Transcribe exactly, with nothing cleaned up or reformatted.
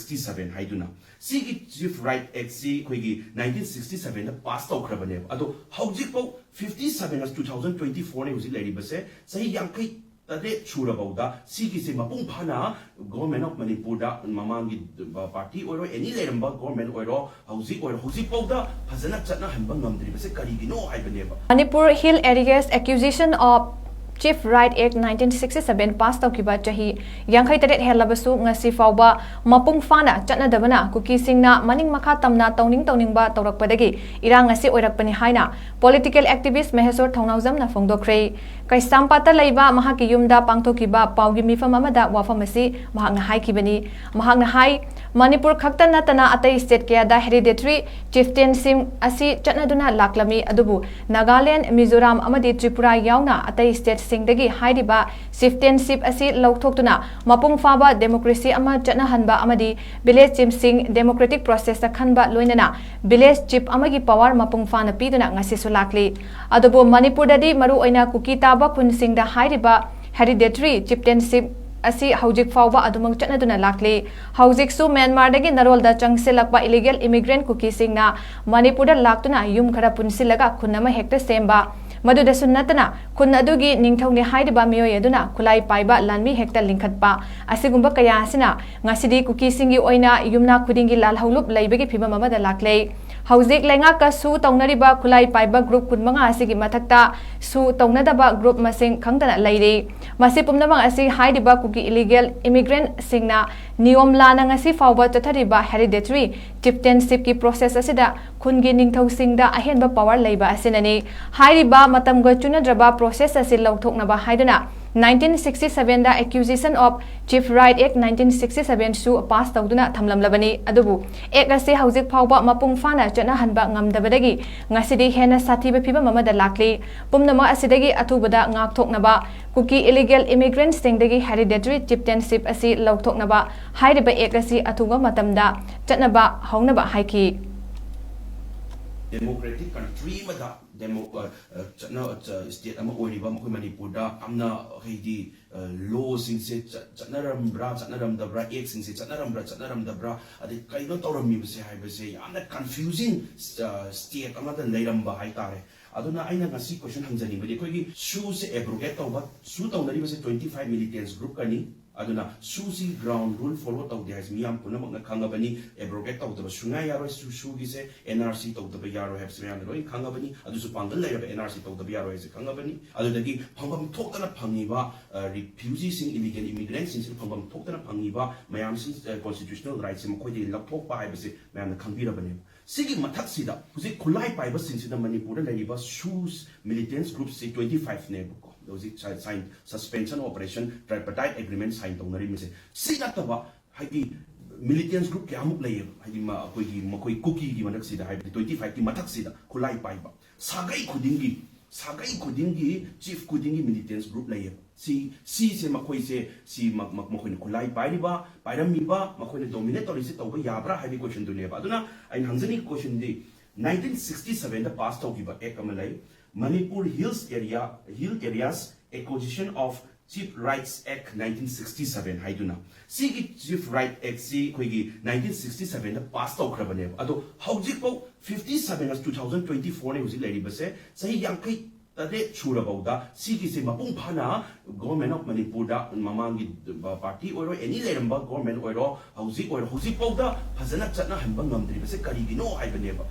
Sixty seven ꯍꯥꯏꯗꯨꯅ꯫ ꯁꯤꯒꯤ chief right ꯑꯦꯛꯁꯤ ꯑꯩꯈꯣꯏꯒꯤ ꯅꯥꯏꯟꯇꯤꯟ ꯁꯤꯛꯁꯇꯤ ꯁꯚꯦꯟꯗ ꯄꯥꯁ ꯇꯧꯈ꯭ꯔꯕꯅꯦꯕ꯫ ꯑꯗꯣ ꯍꯧꯖꯤꯛꯐꯥꯎ fifty seven, two thousand twenty ꯐꯣꯔꯅꯦ ꯍꯧꯖꯤꯛ ꯂꯩꯔꯤꯕꯁꯦ, ꯆꯍꯤ ꯌꯥꯡꯈꯩ ꯇꯔꯦꯠ ꯁꯨꯔꯐꯥꯎꯗ ꯁꯤꯒꯤꯁꯦ ꯃꯄꯨꯡ ꯐꯥꯅ ꯒꯣꯔꯃꯦꯟ ꯑꯣꯐ ꯃꯅꯤꯄꯨꯔꯗ, ꯃꯃꯥꯡꯒꯤ ꯄꯥꯔꯇꯤ ꯑꯣꯏꯔꯣ, ꯑꯦꯅꯤ ꯂꯩꯔꯝꯕ ꯒꯣꯔꯃꯦꯟ ꯑꯣꯏꯔꯣ, ꯍꯧꯖꯤꯛ ꯑꯣꯏꯔꯣ, ꯍꯧꯖꯤꯛꯐꯥꯎꯗ ꯐꯖꯅ ꯆꯠꯅꯍꯟꯕ ꯉꯝꯗ꯭ꯔꯤꯕꯁꯦ ꯀꯔꯤꯒꯤꯅꯣ ꯍꯥꯏꯕꯅꯦꯕ꯫ Manipur Hill Areas Acquisition of Chief Right Act nineteen sixty seven pass ꯇꯧꯈꯤꯕ ꯆꯍꯤ ꯌꯥꯡꯈꯩ ꯇꯔꯦꯠ ꯍꯦꯜꯂꯕꯁꯨ ꯉꯁꯤ ꯐꯥꯎꯕ ꯃꯄꯨꯡ ꯐꯥꯅ ꯆꯠꯅꯗꯕꯅ ꯀꯨꯀꯤꯁꯤꯡꯅ ꯃꯅꯤꯡ ꯃꯈꯥ ꯇꯝꯅ ꯇꯧꯅꯤꯡ ꯇꯧꯅꯤꯡꯕ ꯇꯧꯔꯛꯄꯗꯒꯤ ꯏꯔꯥꯡ ꯑꯁꯤ ꯑꯣꯏꯔꯛꯄꯅꯤ ꯍꯥꯏꯅ ꯄꯣꯂꯤꯇꯤꯀꯦꯜ ꯑꯦꯛꯇꯤꯚꯤꯁ꯭ꯠ ꯃꯍꯦꯁꯣꯔ ꯊꯧꯅꯥꯎꯖꯝꯅ ꯐꯣꯡꯗꯣꯛꯈ꯭ꯔꯦ꯫ ꯀꯩꯁꯥꯝꯄꯥꯠꯇ ꯂꯩꯕ ꯃꯍꯥꯛꯀꯤ ꯌꯨꯝꯗ ꯄꯥꯡꯊꯣꯛꯈꯤꯕ ꯄꯥꯎꯒꯤ ꯃꯤꯐꯝ ꯑꯃꯗ ꯋꯥꯐꯝ ꯑꯁꯤ ꯃꯍꯥꯛꯅ ꯍꯥꯏꯈꯤꯕꯅꯤ꯫ ꯃꯍꯥꯛꯅ ꯍꯥꯏ, ꯃꯅꯤꯄꯨꯔ ꯈꯛꯇ ꯅꯠꯇꯅ ꯑꯇꯩ ꯁ꯭ꯇꯦꯠ ꯀꯌꯥꯗ ꯍꯦꯔꯤꯗꯦꯇꯔꯤ ꯆꯤꯐꯇꯦꯟꯁꯤꯞ ꯑꯁꯤ ꯆꯠꯅꯗꯨꯅ ꯂꯥꯛꯂꯝꯃꯤ, ꯑꯗꯨꯕꯨ ꯅꯥꯒꯥꯂꯦꯟꯗ, ꯃꯤꯖꯣꯔꯥꯝ ꯑꯃꯗꯤ ꯇ꯭ꯔꯤꯄꯨꯔꯥ ꯌꯥꯎꯅ ꯑꯇꯩ ꯁ꯭ꯇꯦꯠꯁꯤꯡꯗꯒꯤ ꯍꯥꯏꯔꯤꯕ ꯆꯤꯐꯇꯦꯟꯁꯤꯞ ꯑꯁꯤ ꯂꯧꯊꯣꯛꯇꯨꯅ ꯃꯄꯨꯡ ꯐꯥꯕ ꯗꯦꯃꯣꯀ꯭ꯔꯦꯁꯤ ꯑꯃ ꯆꯠꯅꯍꯟꯕ ꯑꯃꯗꯤ ꯚꯤꯂꯦꯖ ꯆꯤꯐꯁꯤꯡ ꯗꯦꯃꯣꯀ꯭ꯔꯦꯇꯤꯛ ꯄ꯭ꯔꯣꯁꯦꯁꯇ ꯈꯟꯕ, ꯂꯣꯏꯅꯅ ꯚꯤꯂꯦꯖ ꯆꯤꯐ ꯑꯃꯒꯤ ꯄꯋꯥꯔ ꯃꯄꯨꯡ ꯐꯥꯅ ꯄꯤꯗꯨꯅ ꯉꯁꯤꯁꯨ ꯂꯥꯛꯂꯤ꯫ ꯑꯗꯨꯕꯨ ꯃꯅꯤꯄꯨꯔꯗꯗꯤ ꯃꯔꯨꯑꯣꯏꯅ ꯀꯨꯀꯤ ꯇꯥꯕ ꯈꯨꯟꯁꯤꯡꯗ ꯍꯥꯏꯔꯤꯕ ꯍꯦꯔꯤꯗꯦꯇꯔꯤ ꯆꯤꯐꯇꯦꯟꯁꯤꯞ ꯑꯁꯤ ꯍꯧꯖꯤꯛ ꯐꯥꯎꯕ ꯑꯗꯨꯃꯛ ꯆꯠꯅꯗꯨꯅ ꯂꯥꯛꯂꯤ꯫ ꯍꯧꯖꯤꯛꯁꯨ ꯃ꯭ꯌꯥꯟꯃꯥꯔꯗꯒꯤ ꯅꯔꯣꯜꯗ ꯆꯪꯁꯤꯜꯂꯛꯄ ꯏꯂꯤꯒꯦꯜ ꯏꯃꯤꯒ꯭ꯔꯦꯟꯠ ꯀꯨꯀꯤꯁꯤꯡꯅ ꯃꯅꯤꯄꯨꯔꯗ ꯂꯥꯛꯇꯨꯅ ꯌꯨꯝ ꯈꯔ ꯄꯨꯟꯁꯤꯜꯂꯒ ꯈꯨꯟ ꯑꯃ ꯍꯦꯛꯇ ꯁꯦꯝꯕ, ꯃꯗꯨꯗꯁꯨ ꯅꯠꯇꯅ ꯈꯨꯟ ꯑꯗꯨꯒꯤ ꯅꯤꯡꯊꯧꯅꯤ ꯍꯥꯏꯔꯤꯕ ꯃꯤꯑꯣꯏ ꯑꯗꯨꯅ ꯈꯨꯠꯂꯥꯏ ꯄꯥꯏꯕ ꯂꯥꯟꯃꯤ ꯍꯦꯛꯇ ꯂꯤꯡꯈꯠꯄ, ꯑꯁꯤꯒꯨꯝꯕ ꯀꯌꯥ ꯑꯁꯤꯅ ꯉꯁꯤꯗꯤ ꯀꯨꯀꯤꯁꯤꯡꯒꯤ ꯑꯣꯏꯅ ꯌꯨꯝꯅꯥꯛ ꯈꯨꯗꯤꯡꯒꯤ ꯂꯥꯜꯍꯧꯂꯨꯞ ꯂꯩꯕꯒꯤ ꯐꯤꯕꯝ ꯑꯃꯗ ꯂꯥꯛꯂꯦ꯫ ꯍꯧꯖꯤꯛ ꯂꯩꯉꯥꯛꯀ ꯁꯨ ꯇꯧꯅꯔꯤꯕ ꯈꯨꯠꯂꯥꯏ ꯄꯥꯏꯕ ꯒ꯭ꯔꯨꯞ ꯀꯨꯟꯃꯉꯥ ꯑꯁꯤꯒꯤ ꯃꯊꯛꯇ ꯁꯨ ꯇꯧꯅꯗꯕ ꯒ꯭ꯔꯨꯞ ꯃꯁꯤꯡ ꯈꯪꯗꯅ ꯂꯩꯔꯤ꯫ ꯃꯁꯤ ꯄꯨꯝꯅꯃꯛ ꯑꯁꯤ ꯍꯥꯏꯔꯤꯕ ꯀꯨꯀꯤ ꯏꯂꯤꯒꯦꯜ ꯏꯃꯤꯒ꯭ꯔꯦꯟꯠꯁꯤꯡꯅ ꯅꯤꯌꯣꯝ ꯂꯥꯟꯅ ꯉꯁꯤ ꯐꯥꯎꯕ ꯆꯠꯊꯔꯤꯕ ꯍꯦꯔꯤꯗꯦꯇꯔꯤ ꯆꯤꯐꯇꯦꯟꯁꯤꯞꯀꯤ ꯄ꯭ꯔꯣꯁꯦꯁ ꯑꯁꯤꯗ ꯈꯨꯟꯒꯤ ꯅꯤꯡꯊꯧꯁꯤꯡꯗ ꯑꯍꯦꯟꯕ ꯄꯋꯥꯔ ꯂꯩꯕ ꯑꯁꯤꯅꯅꯤ꯫ ꯍꯥꯏꯔꯤꯕ ꯃꯇꯝꯒ ꯆꯨꯅꯗ꯭ꯔꯕ ꯄ꯭ꯔꯣꯁꯦꯁ ꯑꯁꯤ ꯂꯧꯊꯣꯛꯅꯕ ꯍꯥꯏꯗꯨꯅ nineteen sixty seven the Acquisition of Chief Right Act nineteen sixty seven ꯁꯨ ꯄꯥꯁ ꯇꯧꯗꯨꯅ ꯊꯝꯂꯝꯂꯕꯅꯤ꯫ ꯑꯗꯨꯕꯨ ꯑꯦꯛ ꯑꯁꯤ ꯍꯧꯖꯤꯛ ꯐꯥꯎꯕ ꯃꯄꯨꯡ ꯐꯥꯅ ꯆꯠꯅꯍꯟꯕ ꯉꯝꯗꯕꯗꯒꯤ ꯉꯁꯤꯗꯤ ꯍꯦꯟꯅ ꯁꯥꯊꯤꯕ ꯐꯤꯕꯝ ꯑꯃꯗ ꯂꯥꯛꯂꯤ꯫ ꯄꯨꯝꯅꯃꯛ ꯑꯁꯤꯗꯒꯤ ꯑꯊꯨꯕꯗ ꯉꯥꯛꯊꯣꯛꯅꯕ ꯀꯨꯀꯤ ꯏꯂꯤꯒꯦꯜ ꯏꯃꯤꯒ꯭ꯔꯦꯟꯠꯁꯤꯡꯗꯒꯤ ꯍꯦꯔꯤꯗꯦꯇꯔꯤ ꯆꯤꯐꯇꯦꯟꯁꯤꯞ ꯑꯁꯤ ꯂꯧꯊꯣꯛꯅꯕ ꯍꯥꯏꯔꯤꯕ ꯑꯦꯛ ꯑꯁꯤ ꯑꯊꯨꯕ ꯃꯇꯝꯗ ꯆꯠꯅꯕ ꯍꯧꯅꯕ ꯍꯥꯏꯈꯤ꯫ ꯗꯦꯃꯣꯀ꯭ꯔꯦꯇꯤꯛ ꯀꯟꯇ꯭ꯔꯤ ꯑꯃꯗ ꯗꯦꯃꯣ ꯑ, ꯑ, ꯆꯠꯅ ꯆ- ꯁ꯭ꯇꯦꯠ ꯑꯃ ꯑꯣꯏꯔꯤꯕ ꯃꯈꯣꯏ ꯃꯅꯤꯄꯨꯔꯗ ꯌꯥꯝꯅ ꯍꯥꯏꯗꯤ ꯂꯣꯁꯤꯡꯁꯦ ꯆꯠꯅꯔꯝꯕ꯭ꯔꯥ ꯆꯠꯅꯔꯝꯗꯕ꯭ꯔꯥ, ꯑꯦꯛꯁꯤꯡꯁꯦ ꯆꯠꯅꯔꯝꯕ꯭ꯔꯥ ꯆꯠꯅꯔꯝꯗꯕ꯭ꯔꯥ, ꯑꯗꯩ ꯀꯩꯅꯣ ꯇꯧꯔꯝꯃꯤꯕꯁꯦ ꯍꯥꯏꯕꯁꯦ ꯌꯥꯝꯅ ꯀꯟꯐ꯭ꯌꯨꯖꯤꯡ ꯁ꯭ꯇꯦꯠ ꯑꯃꯗ ꯂꯩꯔꯝꯕ ꯍꯥꯏꯇꯥꯔꯦ꯫ ꯑꯗꯨꯅ ꯑꯩꯅ ꯉꯁꯤ ꯀꯣꯏꯁꯟ ꯍꯪꯖꯅꯤꯡꯕꯗꯤ, ꯑꯩꯈꯣꯏꯒꯤ ꯁꯨꯁꯦ ꯑꯦꯕ꯭ꯔꯣꯒꯦꯠ ꯇꯧꯕ, ꯁꯨ ꯇꯧꯅꯔꯤꯕꯁꯦ ꯇ꯭ꯋꯦꯟꯇꯤ ꯐꯥꯏꯚ ꯃꯤꯂꯤꯇꯦꯟꯁ ꯒ꯭ꯔꯨꯞꯀꯅꯤ꯫ ꯑꯗꯨꯅ ꯁꯨꯁꯤ ꯒ꯭ꯔꯥꯎꯟ ꯔꯨꯜ ꯐꯣꯂꯣ ꯇꯧꯗꯦ ꯍꯥꯏꯁꯤ ꯃꯤꯌꯥꯝ ꯄꯨꯝꯅꯃꯛꯅ ꯈꯪꯉꯕꯅꯤ꯫ ꯑꯦꯕ꯭ꯔꯣꯒꯦꯠ ꯇꯧꯗꯕ ꯁꯨꯡꯌꯥ ꯌꯥꯔꯣꯏ꯫ ꯁꯨ ꯁꯨꯒꯤꯁꯦ ꯑꯦꯟ ꯑꯥꯔ ꯁꯤ ꯇꯧꯗꯕ ꯌꯥꯔꯣꯏ ꯍꯥꯏꯕꯁꯤ ꯃꯌꯥꯝꯅ ꯂꯣꯏꯅ ꯈꯪꯉꯕꯅꯤ꯫ ꯑꯗꯨꯁꯨ ꯄꯥꯡꯒꯜ ꯂꯩꯔꯕ ꯑꯦꯟ ꯑꯥꯔ ꯁꯤ ꯇꯧꯗꯕ ꯌꯥꯔꯣꯏ ꯍꯥꯏꯁꯤ ꯈꯪꯉꯕꯅꯤ꯫ ꯑꯗꯨꯗꯒꯤ ꯐꯪꯐꯝ ꯊꯣꯛꯇꯅ ꯐꯪꯉꯤꯕ ꯔꯤꯐ꯭ꯌꯨꯖꯤꯁꯤꯡ, ꯏꯂꯤꯒꯦꯜ ꯏꯃꯤꯒ꯭ꯔꯦꯟꯁꯤꯡꯁꯤꯅ ꯐꯪꯐꯝ ꯊꯣꯛꯇꯅ ꯐꯪꯉꯤꯕ ꯃꯌꯥꯝꯁꯤꯡ, ꯀꯣꯟꯁꯇꯤꯇ꯭ꯌꯨꯁꯅꯦꯜ ꯔꯥꯏꯠꯁꯦ ꯃꯈꯣꯏꯗꯒꯤ ꯂꯧꯊꯣꯛꯄ ꯍꯥꯏꯕꯁꯤ ꯃꯌꯥꯝꯅ ꯈꯪꯕꯤꯔꯕꯅꯦꯕ꯫ ꯁꯤꯒꯤ ꯃꯊꯛꯁꯤꯗ ꯍꯧꯖꯤꯛ ꯈꯨꯠꯂꯥꯏ ꯄꯥꯏꯕꯁꯤꯡꯁꯤꯗ ꯃꯅꯤꯄꯨꯔꯗ ꯂꯩꯔꯤꯕ ꯁꯨꯁ ꯃꯤꯂꯤꯇꯦꯟꯁ ꯒ꯭ꯔꯨꯞꯁꯤ ꯇ꯭ꯋꯦꯟꯇꯤ ꯐꯥꯏꯚꯅꯦꯕꯀꯣ꯫ ꯍꯧꯖꯤꯛ sign, suspension operation tripartite agreement sign ꯇꯧꯅꯔꯤꯕꯁꯦ꯫ ꯁꯤ ꯅꯠꯇꯕ ꯍꯥꯏꯗꯤ ꯃꯤꯂꯤꯇꯦꯟꯁ ꯒ꯭ꯔꯨꯞ ꯀꯌꯥꯃꯨꯛ ꯂꯩꯌꯦꯕ, ꯍꯥꯏꯗꯤ ꯃ- ꯑꯩꯈꯣꯏꯒꯤ ꯃꯈꯣꯏ ꯀꯨꯀꯤꯒꯤ ꯃꯔꯛꯁꯤꯗ, ꯍꯥꯏꯕꯗꯤ ꯇ꯭ꯋꯦꯟꯇꯤ ꯐꯥꯏꯚꯀꯤ ꯃꯊꯛꯁꯤꯗ ꯈꯨꯠꯂꯥꯏ ꯄꯥꯏꯕ ꯁꯥꯒꯩ ꯈꯨꯗꯤꯡꯒꯤ, ꯁꯥꯒꯩ ꯈꯨꯗꯤꯡꯒꯤ ꯆꯤꯐ ꯈꯨꯗꯤꯡꯒꯤ ꯃꯤꯂꯤꯇꯦꯟꯁ ꯒ꯭ꯔꯨꯞ ꯂꯩꯌꯦꯕ꯫ ꯁꯤ ꯁꯤꯁꯦ ꯃꯈꯣꯏꯁꯦ ꯁꯤ ꯃ- ꯃ- ꯃꯈꯣꯏꯅ ꯈꯨꯠꯂꯥꯏ ꯄꯥꯏꯔꯤꯕ, ꯄꯥꯏꯔꯝꯃꯤꯕ, ꯃꯈꯣꯏꯅ ꯗꯣꯃꯤꯅꯦꯠ ꯇꯧꯔꯤꯁꯦ ꯇꯧꯕ ꯌꯥꯕ꯭ꯔꯥ ꯍꯥꯏꯕꯒꯤ ꯀꯣꯏꯁꯟꯗꯨꯅꯦꯕ꯫ ꯑꯗꯨꯅ ꯑꯩꯅ ꯍꯪꯖꯅꯤꯡꯉꯤ ꯀꯣꯏꯁꯟꯗꯤ, ꯅꯥꯏꯟꯇꯤꯟ ꯁꯤꯛꯁꯇꯤ ꯁꯚꯦꯟꯗ ꯄꯥꯁ ꯇꯧꯈꯤꯕ ꯑꯦꯛ ꯑꯃ ꯂꯩ, Manipur hills area, hill areas acquisition of chief rights act nineteen sixty seven ꯍꯥꯏꯗꯨꯅ꯫ ꯁꯤꯒꯤ ꯆꯤꯐ ꯔꯥꯏꯠ ꯑꯦꯛꯁꯤ ꯑꯩꯈꯣꯏꯒꯤ ꯅꯥꯏꯟꯇꯤꯟ ꯁꯤꯛꯁꯇꯤ ꯁꯚꯦꯟꯗ ꯄꯥꯁ ꯇꯧꯈ꯭ꯔꯕꯅꯦꯕ꯫ ꯑꯗꯣ ꯍꯧꯖꯤꯛꯐꯥꯎ ꯐꯤꯐꯇꯤ ꯁꯚꯦꯟ ꯑꯁ ꯇꯨ ꯊꯥꯎꯖꯟ ꯇ꯭ꯋꯦꯟꯇꯤ ꯐꯣꯔꯅꯦ ꯍꯧꯖꯤꯛ ꯂꯩꯔꯤꯕꯁꯦ, ꯆꯍꯤ ꯌꯥꯡꯈꯩ ꯇꯔꯦꯠ ꯁꯨꯔꯐꯥꯎꯗ ꯁꯤꯒꯤꯁꯦ ꯃꯄꯨꯡ ꯐꯥꯅ ꯒꯣꯔꯃꯦꯟ ꯑꯣꯐ ꯃꯅꯤꯄꯨꯔꯗ, ꯃꯃꯥꯡꯒꯤ ꯄꯥꯔꯇꯤ ꯑꯣꯏꯔꯣ, ꯑꯦꯅꯤ ꯂꯩꯔꯝꯕ ꯒꯣꯔꯃꯦꯟ ꯑꯣꯏꯔꯣ, ꯍꯧꯖꯤꯛ ꯑꯣꯏꯔꯣ, ꯍꯧꯖꯤꯛꯐꯥꯎꯗ ꯐꯖꯅ ꯆꯠꯅꯍꯟꯕ ꯉꯝꯗ꯭ꯔꯤꯕꯁꯦ ꯀꯔꯤꯒꯤꯅꯣ ꯍꯥꯏꯕꯅꯦꯕ꯫